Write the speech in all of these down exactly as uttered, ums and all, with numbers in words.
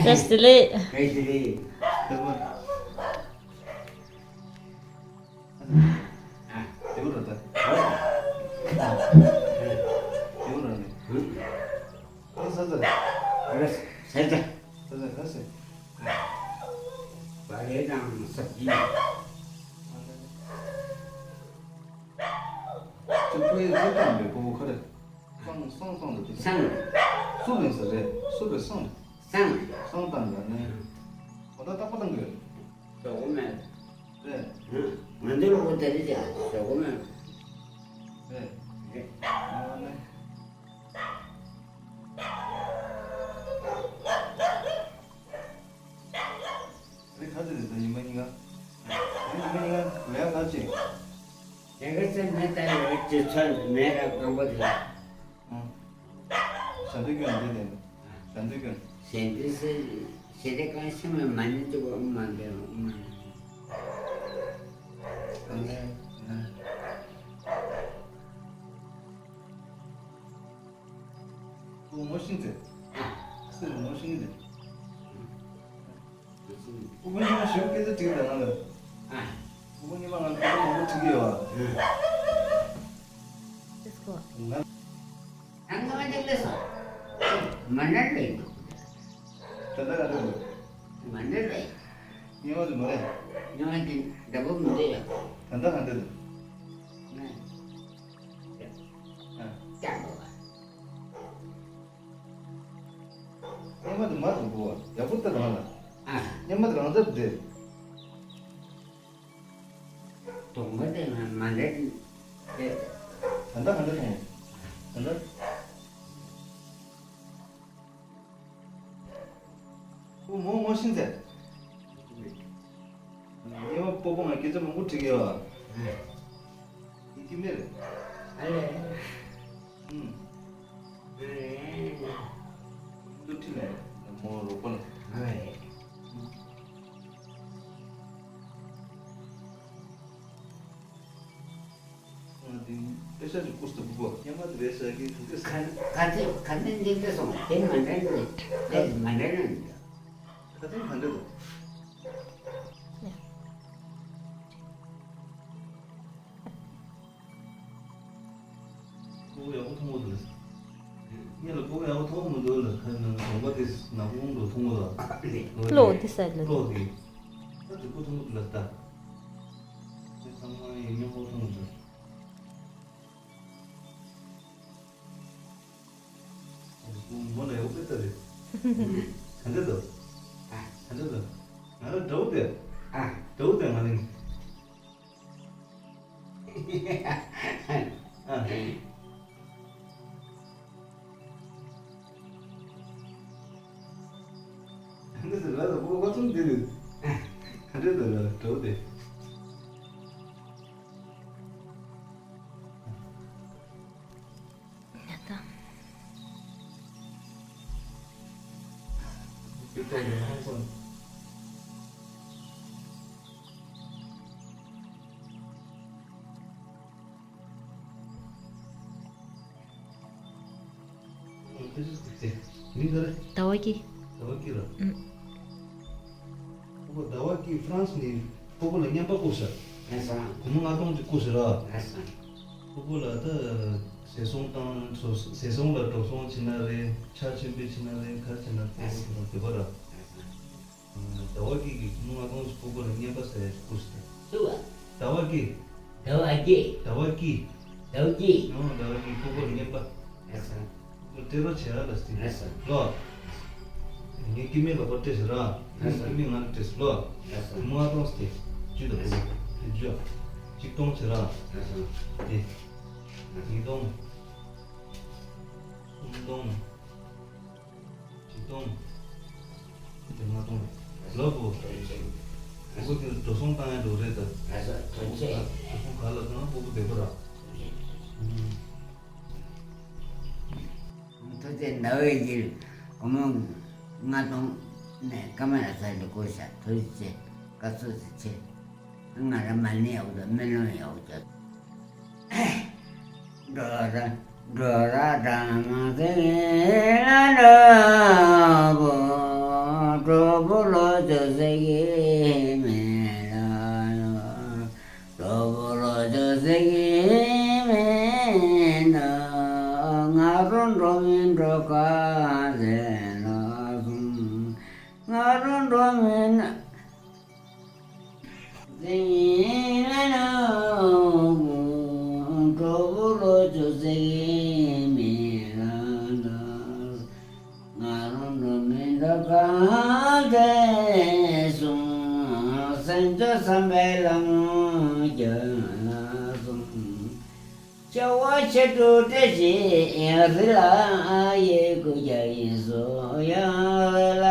བཀྲ་ཤིས་བདེ་ལེགས། བཀྲ་ཤིས་བདེ་ལེགས། ཨ། དེ་བོ་ར་ད། ད། དེ་བོ་ར་ནི། ཧུམ། ཨ་ས་ས། ཨ་ས་ས། ས་ས་ཁ་ས། བ་རེ་དང་སབ་ཇི། ཅིག་ཁོའི་རེ་དང་བའི་ཕོ་བོ་ཁ་རེ། སང་སང་སང་དུ་དེ། སང་། སུ་རེད་ས་རེད། སུ་རེད་སང་། སང་། སང་དང་ཡ་ནི། འོ་ད་རྟག་པ་དང་གི། ཞོག་གོ་མེད། རེད། ང་ཚོ་ལོ་དེ་རེད་ཀྱང་ཞོག་གོ་མེད། རེད། རེད། ཨ་ནི། རེད། ག་ཚོད་རེད་ད་ཉི་མ་གཉིས་ཀ། རེད། ཉི་མ་གཉིས་ཀ་ལས་ཀ་ཅིག་ལས་ཀ་ཚད་མེད་ལྟ་ཡོད་ཅེས་ཚོད་མེད་ར་རྐང་པ་དེ། ཨང་། ཞལ་འདོན་སྐྱོན་འདི་ལས། ཞལ་འདོན་སྐྱོན། ཞལ་འདོན་ཟེར། ཞལ་འདོན་གང་ཤེས་མེད་མ་ཎི་གཅིག་པོ་ཨུ་མ་འདོན་ཨུ་མ་འདོན། ཨ་ནི། ཁོ་ངོ་ཤེས་ཏེ། སེ་ངོ་ཤེས་ཏེ། ཁོ་ངོ་ཤེས་ཞིབ་སྐད་ཆ་དྲིས་དང་ང་ལ། ཁོ་ཉི་མ་ང་ཁོ་མང་པོ་དྲིས་ཀྱི་ཡོད། ང་ང་ང་འདི་ལས་སོ། མ་ནར་རེད། ད་ལྟ་ག་འདྲ་འདུག་མ་ནར་རེད། ཉི་མ་དུ་མ་རེད། ཉི་མ་དེ་འདྲ་པོ་མི་འདུག་ཡ། ད་ལྟ་ག་འདྲ་འདུག་ང་། ཨ། སྐྱག་པོ། སྔོན་མ་དེ་མ་རུ་འགྲོ་བ་ཡག་པོ་ལྟ་རང་ལ། ཨ། སྔོན་མ་དེ་རང་ཚབ་དེ། གདོང་པ་དེ་ང་མ་འདྲ་དེ། ད་ལྟ་ག་འདྲ་མཐོང་། ད་ལྟ། ཁོ་མོ་ངོ་ཤེས་ཚེ། ཉེ་བ་སྤོ་སྤོ་ང་སྐད་ཆ་མང་པོ་དྲིས་ཀྱི་ཡོད། ཡིན་གྱི་མེད་རེད། ཨ་ལས། ཨུམ། ཨ་ལས། འདུ་ཁྲི་ལས་མོ་རོགས་པ་ལ། ཨ་ལས། ཨ་དེ་པེ་ཤ་ཅིག་བསྐུར་སྟེ་བུ་གོ་ཉེ་མ་དེ་པེ་ཤ་གི་དུ་དེ་ས། ག་ཚོད་ག་ཚོད་འཛིན་དེ་སོང་དེ་མ་འདྲ་འདྲ་དེ་མ་འདྲ་འདྲ། ད་ཐེངས་ག་འདྲ་འདུག་སྤོ་བོ་ཡག་པོ་མཐོང་གི་འདུག་ལ། ངས་ལ་སྤོ་བོ་ཡག་པོ་མཐོང་མི་འདུག་ལ། ཁ་ནང་གོང་པ་དེ་ནག་པོ་ཀུང་ཀྲུང་མཐོང་གི་འདུག་ལ། གློག་འདི་སའི་ལ་གློག་གི་ད་དུ་པོ་མཐོང་གི་འདུག་ལ་ད། དེ་ཚང་མ་ཡིན་མཉམ་པོ་མཐོང་གི་འདུག་མོ་ལ་ཡོད་པའི་ལྟ་རེད། ག་འདྲ་འདུག་ག་འདྲ་འདུག་ང་ལ་འདྲ་བོ་དེ། འདྲ་བོ་དེ་ང་ལ། ཨ། ག་འདྲ་འདུག་ལ་ལ་པོ་པ་ཚོ་འདི་རེད། ག་འདྲ་འདུག་ལ་འདྲ་བོ་དེ། ཡ་ད། ཟླ་བ་སྐྱིད། ཟླ་བ་སྐྱིད་ལ། ཨུམ། ཁོ་ཟླ་བ་སྐྱིད་ཧྥ་རན་སི་ནས། སྤོ་སྤོ་ལ་རྔན་པ་བསྐུར་ཤག་ལགས་སོ། སྒོར་མོ་ལྔ་སྟོང་ཅིག་བསྐུར་ཤག་ར། ལགས་སོ། སྤོ་སྤོ་ལ་ད་ཟས་སོང་བཏང་ཟས་སོང་ལ་འགྲོ་སོང་བྱེད་ན་རེད། ཕྱག་མཆོད་འབུལ་བྱེད་ན་རེད། ག་རེ་བྱེད་ན་སྤོ་སྤོ་ལ་བདེ་པ་ར། ལགས་སོ། ཟླ་བ་སྐྱིད་ཀྱིས་སྒོར་མོ་ལྔ་སྟོང་ཞིག་སྤོ་སྤོ་ལ་རྔན་པ་ཟེར་ཡ་ཞིག་བསྐུར་ཤག་སུ་བ། ཟླ་བ་སྐྱིད། ཟླ་བ་སྐྱིད། ཟླ་བ་སྐྱིད། ཟླ་བ་སྐྱིད། ཨང་ཟླ་བ་སྐྱིད་སྤོ་སྤོ་ལ་རྔན་པ། ལགས་སོ། སྤྲད་རོགས་བྱེད་ར་ལ་སྟེ། ལགས་སོ། ལོ། ངས་སྐྱེ་དམན་ལ་ཕར་སྤྲད་ཤག་ར། ལགས་སོ། སྐྱེ་དམན་ང་ལ་སྤྲད་སོང་ལོ། ལགས་སོ། སྒོར་མོ་ལྔ་སྟོང་སྟེ། བཅུ་དང་ལགས་སོ། བཅུ། གཅིག་སྟོང་བྱེད་ར། ལགས་སོ། དེ། ཉིས་སྟོང་། སུམ་སྟོང་། ཆིག་སྟོང་། དེ་ལྔ་སྟོང་། ལོ་བོ། ཐོན་ཆེ། སྤོ་སྤོ་དེ་འགྲོ་སོང་བཏང་ཡ་འགྲོ་རེད་ད། ལགས་སོ་ཐོན་ཆེ། འགྲོ་སོང་ག་ལ་བཏང་སྤོ་སྤོ་བདེ་པོ་ར། ཐུགས་རྗེ་ཆེ། ཟླ་བ་སྐྱིད་སྒོར་མོ་ལྔ་སྟོང་ནས་ཀ་མ་ལ་ས་ལ་བསྐུར་ཤག་ཐུགས་རྗེ་ཆེ། བཀའ་ཚོགས་རྗེ་ཆེ། ང་རང་མ་ཎི་ཡག་པོ་དང་སྨོན་ལམ་ཡག་པོ་རྒྱབ། འགྲོ་ར་འགྲོ་ར་དང་མ་ཟེར་ལ་འགྲོ་བོ། ང་རང་འགྲོ་མི་འགྲོ་ག་རེ་ལ་སོང་། ང་རང་འགྲོ་མི་ན། འཛིན་ལ་ན་འགྲོ་བོ་ལོ་ཅོ་ཟེར་མི་ལ་ན། ང་རང་འགྲོ་མི་འགྲོ་ག་རེ་སོང་། སེམས་ཅན་བསམ་པའི་ལམ་རྒྱུད་ལ་སོང་། བྱ་བ་བྱེད་འགྲོ་བཀྲ་ཤིས་ཡང་རི་ལ་ཡི་གུ་རྒྱ་ཡིན་སོ་ཡང་རི་ལ་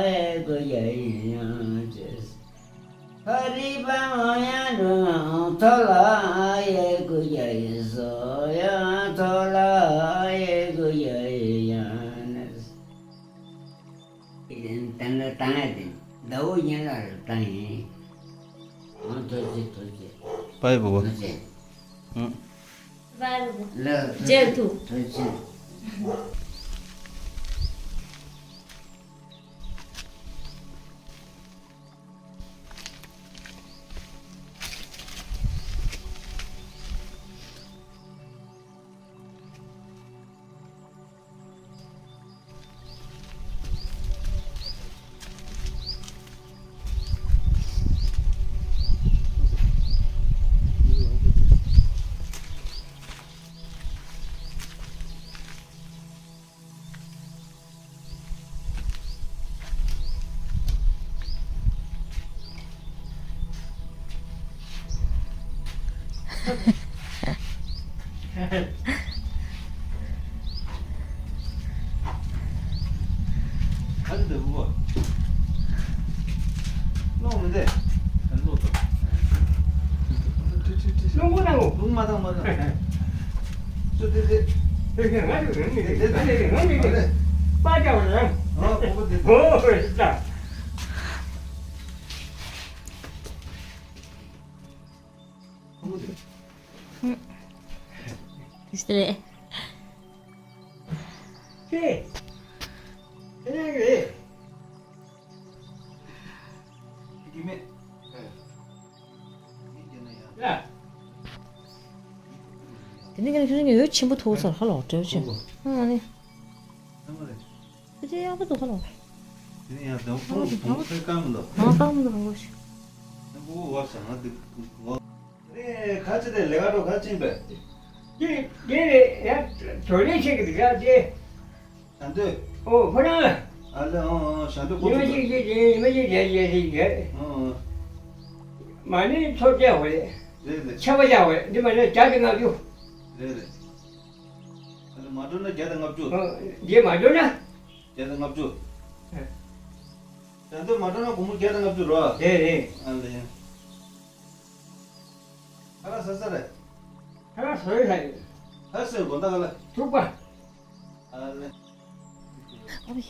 ཡི་གུ་རྒྱ་ཡིན་ཡང་ཅེས། ཧ་རི་པ་མ་ཡང་འགྲོ་ཐོ་ལ་ཡི་གུ་རྒྱ་ཡིན་སོ་ཡང་ཐོ་ལ་ཡི་གུ་རྒྱ་ཡིན་ཡང་ནི། དེ་ལ་བཏང་ཡ་དེ་ཟླ་བོ་ཡིན་ལ་རུ་བཏང་ཡིན། ཨང་ཐོ་ཅི་ཐོ་ཅི། པའི་བུ་བུ། ཐོ་ཅི། ཨང་། པའི་བུ་བུ། ལ་ཐོ་ཅི། ཐོ་ཅི། ཨ་ནི་འདི་བུ། ལོང་མི་འདི། ལོང་གོ་དང་གོ། ལོང་མ་དང་མ་དང་། ཅོ་དེ་དེ། དེ་དེ་ང་དེ་ང་དེ་དེ་དེ་ང་དེ་དེ་ང་དེ་དེ། དེ་དེ། པ་ཅག་བ་རང་། ཨ་ཁོ་བོ་དེ་དེ། ཨོ་ཧོ་ཧོ་ད། ཁོ་བོ་དེ། ཨུ། དེ་སྟེ། ཀྱེ། དེ་ནས་རེད། ཡ། དེ་ནས་ཁྱོད་ཚོ་ཡོད་ཆེན་པོ་ཐོག་ཚར་ཧ་ལོ་འདྲ་བྱས། ཨ་ནི། དེ་ཚོ་ཡག་པོ་འདུག་ཧ་ལོ། དེ་ནས་ཡང་དང་པོ་དང་པོ་ཁོས་བཀག་མི་འདུག་ཨ་བཀག་མི་འདུག་ཧ་ལོ་ཤི། དང་པོ་བར་བྱ་ང་འདུག་གོ། རེད། ཁ་ཆེ་དེ་ལས་ཀ་འགྲོ་ཁ་ཆེ་པས། འདི་འདི་རེད་ཡ། བྲོ་ལེན་བྱེད་ཀྱི་འདུག་ག་དེ། ད་འདོད། ཨོ་ཁོ་རང་ལ། ཨ་ལེ་ཨོ་ཨོ་ཞང་འདོད་ཉི་མ་གཅིག་བྱས་ཉི་མ་གཅིག་བྱས་བྱས་བྱས་བྱས། ཨོ་ཨོ། མ་ཎི་ཚོ་བརྒྱ་བ་རེད། རེད་རེད། ཆར་པ་བརྒྱ་བ་རེད། འདི་མ་ཎི་བརྒྱ་དང་ལྔ་བཅུ། རེད་རེད། ཨ་ལེ་མ་འགྲོ་ན་བརྒྱ་དང་ལྔ་བཅུ། ཨོ་འདི་མ་འགྲོ་ན། བརྒྱ་དང་ལྔ་བཅུ། ཨེ། ཞང་འདོད་མ་འགྲོ་ན་སྒོར་མོ་བརྒྱ་དང་ལྔ་བཅུ་རོ། རེད་རེད། ཨ་ལེ། ཁ་ལག་ཟ་ས་རེད། ཁ་ལག་ཟ་ཡོད་ས་ཡོད། ཁ་ཟས་དགོང་དག་ཁ་ལག་ཐུག་པ། ཨ་ལེ། ཨོ་ཡེ།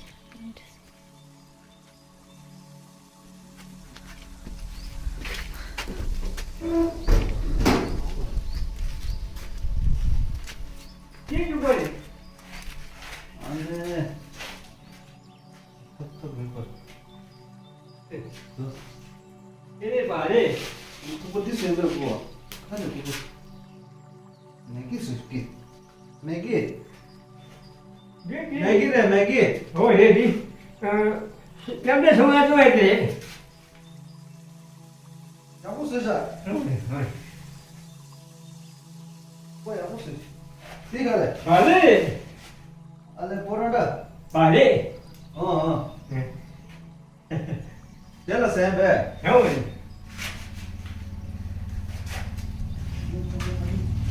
ཅི་ཞུ་དགོས་རེད། ཨ་ལེ། ཐབ་ཐབ་མེད་པར། ཨེ། དེ་རེད་པ་རེད། ཐུག་པ་འདི་ཟེར་འདྲ་གོ། ཁ་ནས་ཐུག་པ། མེ་གི་ཟེར་གི། མེ་གི། མེ་གི་རེད་མེ་གི། ཨོ་རེད་རེད། ཨ། མཉམ་འབྲེལ་ཚོང་ཁང་བཙུགས་ཡ་དེ་རེད། ཡག་པོ་བཟོས་ཤག་ཨོ་ཡག་པོ་བཟོས། འདི་ག་རེད། བ་ལེ། ཨ་ལེ་པོ་ར་འདྲ། བ་ལེ། ཨོ་ཨོ། དེ་ལ་ཟན་པས། ཡག་པོ་རེད།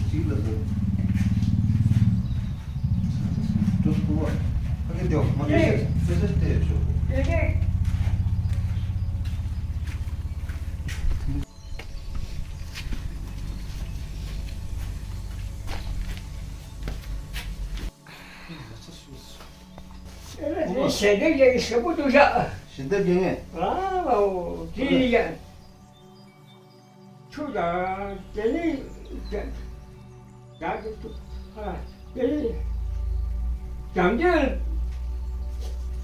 ཅིག་ལ་ཟོ། ཏུ་ཏུ་བ། ཨ་ནི་དེ་བ་མ་ཏུ་ཤེས་ཤེས་ཤེས་ཏེ་ཤོ། ཞལ་འདེབས་ཡག་གི་ཞེ་པོ་འདུག་ཤག་ཞལ་འདེབས་ཡག་ངེས། ཨ་ཨོ་དེ་ཡིན་ཡ། ཆུ་དང་དེ་ནི་རྒྱ་རྒྱ་དེ་ཚོ་ཨ་དེ་ནི་རྒྱ་མདོས་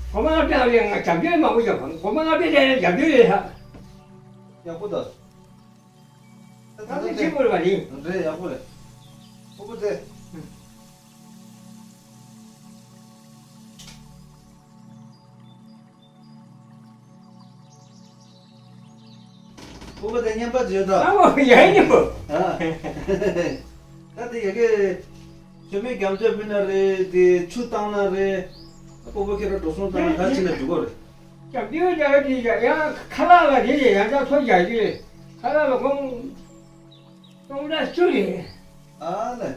སྒོར་མོ་ལྔ་བརྒྱ་ལས་ང་རྒྱ་མདོས་མང་པོ་བཞག་སྒོར་མོ་ལྔ་བརྒྱ་ལས་རྒྱ་མདོས་ཡོད་ཤག་ཡག་པོ་འདུག་ད་ཚོ་ཆེན་པོ་རེད་པ་ནི། རེད་ཡག་པོ་རེད། ཕྲུ་གུ་དེ། སྤོབས་པ་དེ་བརྙན་པར་བརྗོད་དང་། ཨ་མོ་ཡ་ཡིན་པོ། ཨ། ད་དེ་ཡ་གི་མཆོད་མེ་རྒྱབ་འཇོག་ཕུལ་ན་རེད། དེ་ཆུ་བཏང་ན་རེད། སྤོབས་པ་ཁྱེད་རང་འགྲོ་སོང་བཏང་ན་ད་ཕྱིན་ན་འགྲིག་གོ་རེད། རྒྱབ་འཇོག་རྒྱབ་དེ་ཡ་ཡང་ཁ་ལག་ལ་དེ་ཡ་ཡང་ཅག་ཚོ་རྒྱག་གི་རེད། ཁ་ལག་ལ་ཁོང་སྟོང་ཕྲག་བཅུ་རེད། ཨ་ལས།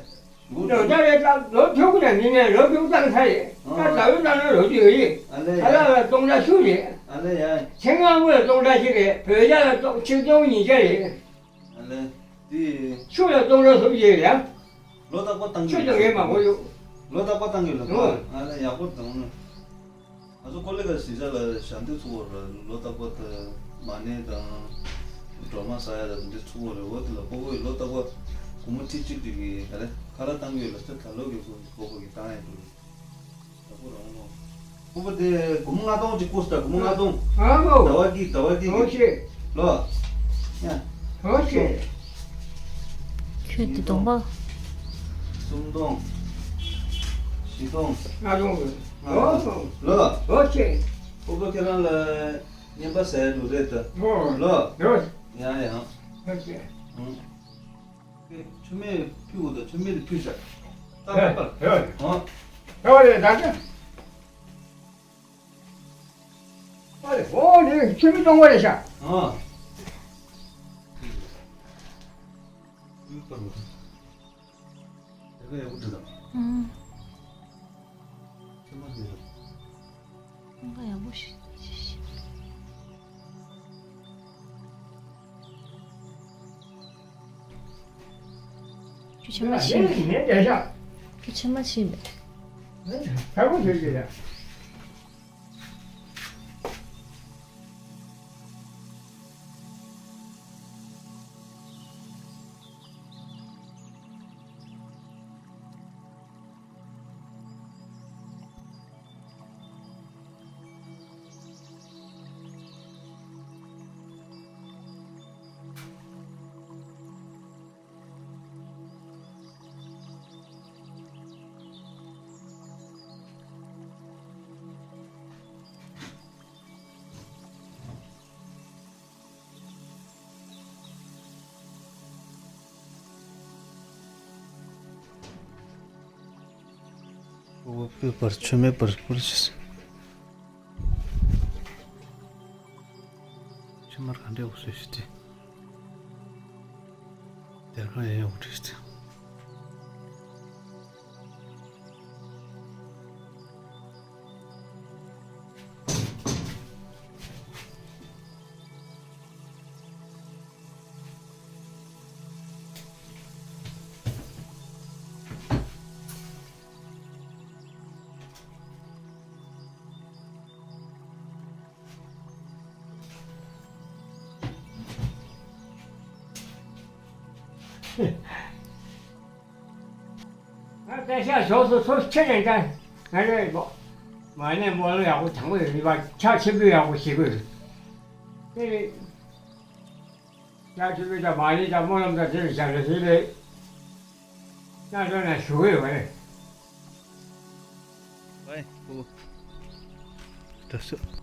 ལོ་ལྟར་རེ་ལྟར་ལོ་དྲུག་ནས་མི་ནས་ལོ་དྲུག་བཏང་ས་རེད། ད་ཟླ་བའི་ནང་ལ་ལོ་དྲུག་ཡོད་རེད། ཨ་ལས་ཡ། ཨ་ལ་ལ་སྟོང་ཕྲག་གསུམ་རེད། ཨ་ལས་ཡ། ཆེད་མངགས་མོ་ལ་སྟོང་ཕྲག་གཅིག་རེད། བོད་རྒྱ་ལ་སྟོང་ཆིག་སྟོང་ཉིས་བརྒྱ་རེད། ཨ་ལས། དེ། ཆུ་ལ་སྟོང་ཕྲག་གསུམ་རེད་ཡ། ལོ་རྟག་པར་བཏང་གི་ཆུ་ཡོད་ལ་ངས་མ་གོ་ཡོད། ལོ་རྟག་པར་བཏང་གི་ཡོད་ལ་གོ། ཨ་ལས་ཡག་པོ་བཏང་ནི། ང་ཚོ་ཀོ་ལི་ག་གཞིས་ཆགས་ལ་ཞལ་འདེབས་ཚུགས་པ་རེད། ལོ་རྟག་པར་དུ་མ་ཎི་དང་སྒྲོལ་མ་ཟ་ཡ་དང་དེ་འདྲ་ཚུགས་པ་རེད། འོ་དེ་ལ་སྤོ་བོས་ལོ་རྟག་པར་སྒོར་མོ་ཁྲི་གཅིག་དེ་གི་ག་རེ་ཁ་ར་བཏང་གི་ཡོད་ལ་ད་ད་ལོ་གི་སྒོར་སྒོར་མོ་གི་བཏང་ཡ་འདུག་ཡག་པོ་རང་ལོ། སྤོ་བོ་དེ་སྒོར་མོ་ལྔ་སྟོང་ཅིག་བསྐུར་ད། སྒོར་མོ་ལྔ་སྟོང་། ཨ་ལོ། ཟླ་བ་གི་ཟླ་བ་གི་ཨོ་ཤེ། ལོ། ཡ། ཨོ་ཤེ། ཁྱོད་དེ་གདོང་པ། གསུམ་སྟོང་། བཞི་སྟོང་། ལྔ་སྟོང་། ལྔ་སྟོང་། ཨོ། ལོ། ཨོ་ཤེ། སྤོ་བོ་ཁྱེད་རང་ལ་བརྙན་པར་ཟ་ཡ་འདུག་རེད་ད། ཨོ། ལོ། ལོ། ཡང་ཡང་། ཨོ་ཤེ། ཨང་། མཆོད་མེ་ཕུལ་དགོས་ད། མཆོད་མེ་དེ་ཕུལ་ཤག་ད་ཕེབས་པར། ཨོ། ཨོ་རེད་ད་ད། ཨ་རེ། ཨོ་རེད། ཆུ་མིག་སྟོང་པ་རེད་ཤག་ཨ། ཡུལ་པར་མོ། དེ་ག་ཡག་པོ་འདུག་དང་། ཨང་། ཆུ་མ་འདི་རེད། ཨང་། ཡག་པོ་ཞིག་ཁྱོད་ཆུ་མ་ཕྱིན་པས། ཁྱོད་ཆུ་མ་ཕྱིན་པས། ཁ་བོ་ཞིག་ཡོད་ཡ། ཨོ་པེ་པར་ཆུ་མེད་པར་པར་ཞིག་ཕྱི་མར་ག་འདྲས་འོ་སོ་ཞིག་སྟེ། དེར་གང་ཡང་ཡོང་བྲིས་ཏེ། ང་སྐད་ཆ་ཞོགས་སུ་ཚོ་ཁྱེད་ནས་ད་ང་རེ་མོ་མ་ནས་མོ་ལ་ཡག་པོ་དང་པོ་ཡོད་པ་ཆ་ཆེ་པོ་ཡག་པོ་ཞིག་དགོས་རེད། དེ་རེད། ཡ་ཆུ་བེ་དང་མ་ལི་དང་སྨོན་ལམ་དང་དེ་ལ་བཞག་ནས་དེ་ལས་ཡ་ལོ་ན་ཞུ་གི་ཡོད་རེད། ཝེ་ཧུ། ད་སུ།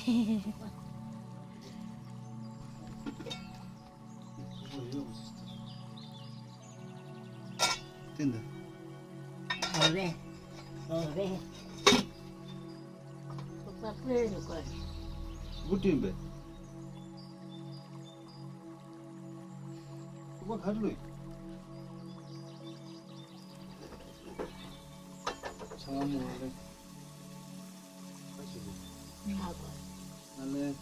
ཏན་ཏན། ཨོ་རེད། ཨོ་རེད། ཁོ་པ་ཀུའི་རུ་ཀོ་རེད། བུ་སྟོན་པས། ཁོ་པ་ག་རུ་ལོས། ཚང་མ་མོ་རེད། ཁ་ཤས་རེད། ཧ་གོ། ཨ་ལེ།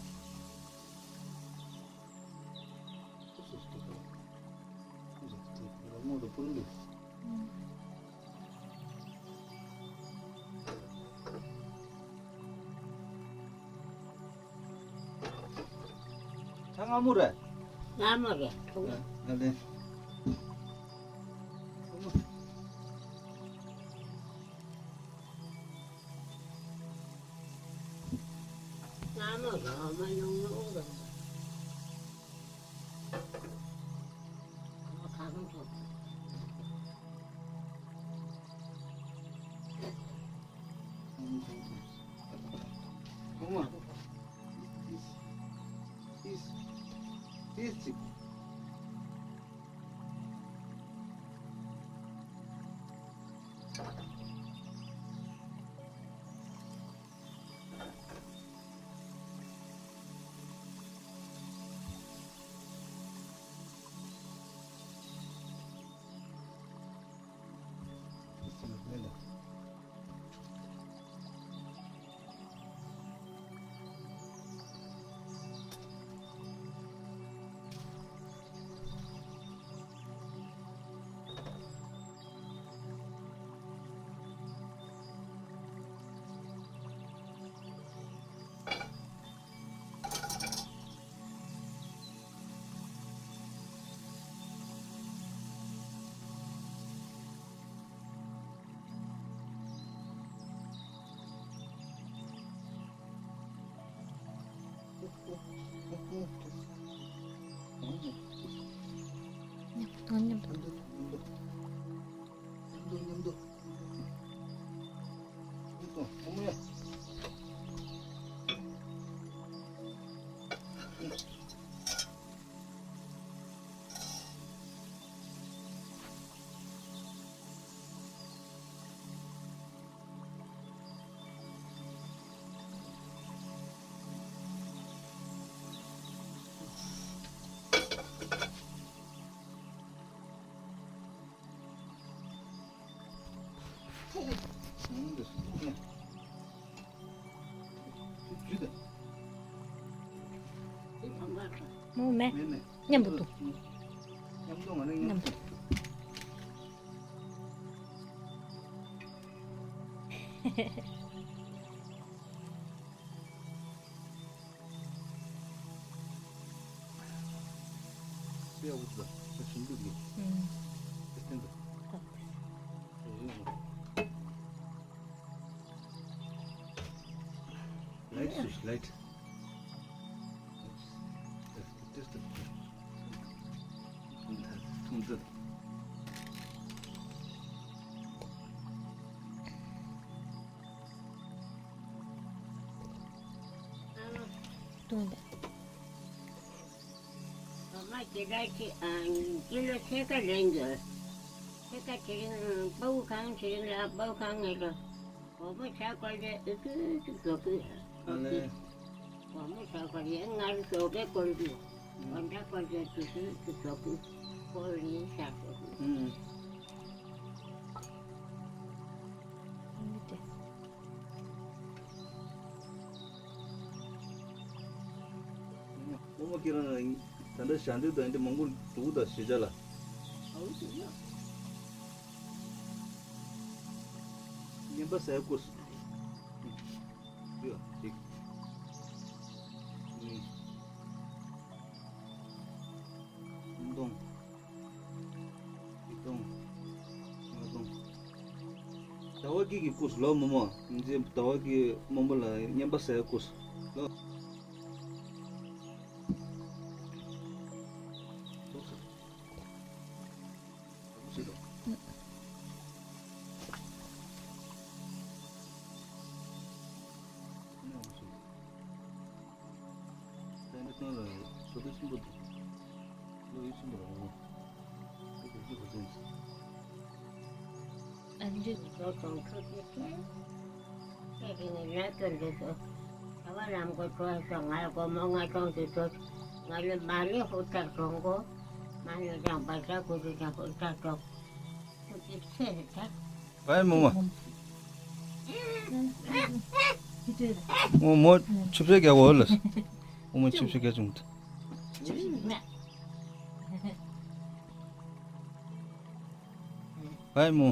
ཆ་ང་མོ་རེད། སྔ་མོ་རེད། ཐུག་ཨ་ལེ། སྔ་མོ་རང་མ་ཡོང་ནོ་འོང་དང་། ཁ་ཁང་ཐོག་ཨོ་མ། ཨིས། ཨིས། ཨིས་ཅིག་མཉམ་དུ་མཉམ་དུ། མཉམ་དུ་མཉམ་དུ། མཉམ་དུ་མཉམ་དུ། མོ་མེད། མེད་མེད། མཉམ་པོ་འདུག་མཉམ་དུ་ང་ནི་མཉམ་དུ། Light switch, light. Just the. སློབ་མ་སྐྱེ་དགའ་ཆེ། ཨ། སྤྱི་ལོ་ཕྱེད་ཀ་ལོན་རྒྱུ། ཕྱེད་ཀ་དེ་རིང་སྤོ་བོ་ཁང་དེ་རིང་ལ་སྤོ་བོ་ཁང་ངེད་ལོ། སྒོར་མོ་ཆ་བཀོལ་རྒྱུ་ཨི་ཀི་ཀི་འགྲོ་གི་ཨ་ལེ། སྒོར་མོ་ཆ་བཀོལ་རྒྱུ་ང་རུ་ཞོགས་པའི་བཀོལ་རྒྱུ། སྒོར་ཆ་བཀོལ་རྒྱུ་དེ་ཀི་ཀི་འགྲོ་གི་བཀོལ་རེད་ཤག་འགྲོ་གི། ཨུམ། ཨོ་མ་ཁྱེད་རང་ད་ལྟ་ཞལ་འདེབས་དང་འདི་མང་པོ་འདུག་ད་ཞེ་ཆ་ལ། ཨའུ་ཞེ་ཆ། རྔན་པ་ཟས་སྐོར། ཡོད་ཅིག་གཉིས། སུམ་སྟོང་། བཞི་སྟོང་། ལྔ་སྟོང་། ཟླ་བ་སྐྱིད་ཀྱི་སྐོར་ལོ་མོ་མོ། ཟླ་བ་སྐྱིད་རྨོ་མོ་ལ་རྔན་པ་ཟས་སྐོར་ལོ། བའི་མོ་མ། མོ་མོ་ཆུ་བཟོས་རྒྱག་གོ་ལ། མོ་མོ་ཆུ་བཟོས་རྒྱག་བྱུང་། བའི་མོ།